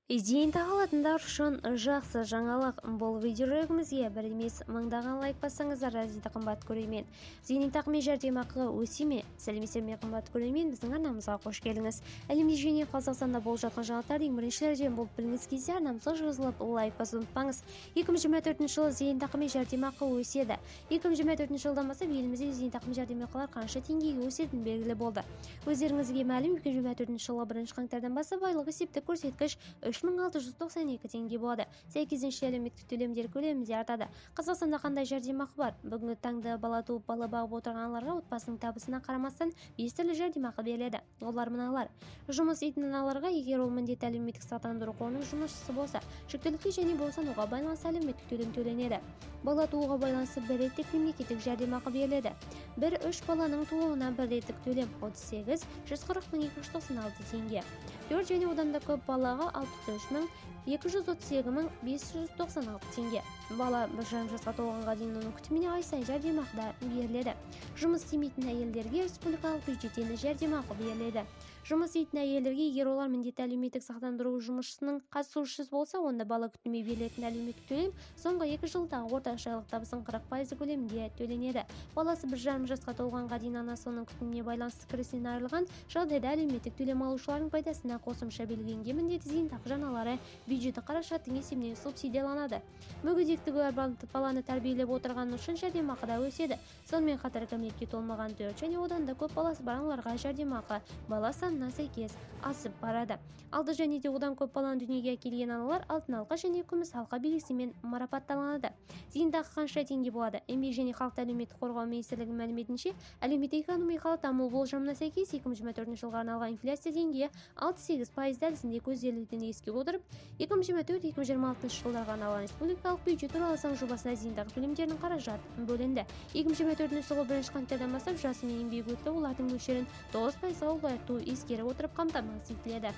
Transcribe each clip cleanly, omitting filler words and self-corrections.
Зейнетақы алатындар үшін жақсы жаңалық. Бұл видеоролигімізге бір емес, мыңдаған лайк бассаңыздар, дейді қымбат көрермен. Зейнетақы мен жәрдемақы өсе ме? Сәлеметсіздер ме, қымбат көрермен? Біздің арнамызға қош келдіңіз. Әлемде және Қазақстанда болып жатқан жаңалықтарды ең біріншілерден болып білгіңіз келсе, арнамызға жазылып, лайк басуды ұмытпаңыз. 2024 жылы зейнетақы мен жәрдемақы өседі. 2024 жылдан бастап елімізде зейнетақы мен жәрдемақылар қанша теңгеге өсетіні белгілі болды. Өздеріңізге мәлім, 2024 жылы 1 қаңтардан бастап айлық есептік көрсеткіш 3692 теңге болады. Сәйкесінше әлеуметтік төлемдер көлемі де артады. Қазақстанда қандай жәрдемақы бар? Бүгінгі таңда бала туып, бала бағып отырған аналарға отбасының табысына қарамастан 5 түрлі жәрдемақы беріледі. Олар мыналар: жұмыс істейтін аналарға, егер ол міндетті әлеуметтік сақтандыру қорының жұмысшысы болса, жүктілікке және босануға байланысты әлеуметтік төлем төленеді. Бала тууға байланысты бір реттік мемлекеттік жәрдемақы беріледі. 1-3 баланың тууына бір реттік төлем 38 140 296 теңге. 4 және одан да көп балаға 63 238 596 теңге. Бала 1,5 жасқа толғанға дейін оның күтіміне ай сайын жәрдемақы да беріледі. Жұмыс істемейтін әйелдерге республикалық бюджеттен жәрдемақы беріледі. Жұмыс істейтін әйелдерге, егер олар міндетті әлеуметтік сақтандыру жұмысшысының қатысушысы болса, онда бала күтіміне берілетін әлеуметтік төлем соңғы 2 жылдағы орташа айлық табысының 40% көлемінде төленеді. Баласы 1,5 жасқа толғанға дейін анасы оның күтіміне байланысты кірісінен айырылған жағдайда әлеуметтік төлем алушылардың пайдасына қосымша белгіленген міндетті зейнетақы жарналары бюджеттік қаражаттың есебінен субсидияланады. Мүгедектігі бар баланы тәрбиелеп отырғаны үшін жәрдемақы да өседі. Сонымен қатар кәмелетке толмаған 4 және одан да көп баласы бар аналарға жәрдемақы бала санына сәйкес асып барады. 6 және де одан көп баланы дүниеге әкелген аналар алтын алқа және күміс алқа белгісімен марапатталынады. Зейнетақы қанша теңге болады? Еңбек және халықты әлеуметтік қорғау министрлігінің мәліметінше, әлеуметтік экономикалық даму болжамына сәйкес 2024 жылға арналған инфляция деңгейі 6,8% дәлізінде көзделетінін ескере отырып, 2024-2026 жылдарға арналған республикалық бюджет туралы заң жобасына зейнетақы төлемдерінің қаражат бөлінді. 2024 жылғы 1 қаңтардан бастап жасы мен еңбек өтілі олардың мөлшерін 9%-ға ұлғайту ескере отырып қамтамасыз етіледі.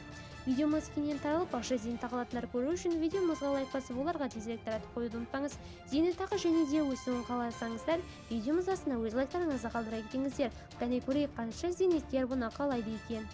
Видеомыз кеңінен таралып, барша зейнетақы алатындар көру үшін видеомызға лайк басып, оларға тезірек таратып қоюды ұмытпаңыз. Зейнетақы және де өсуін қаласаңыздар, видеомыз астына өз лайктарыңызды қалдыра кетіңіздер. Кәне көрейік, қанша зейнеткер бұны қалайды екен.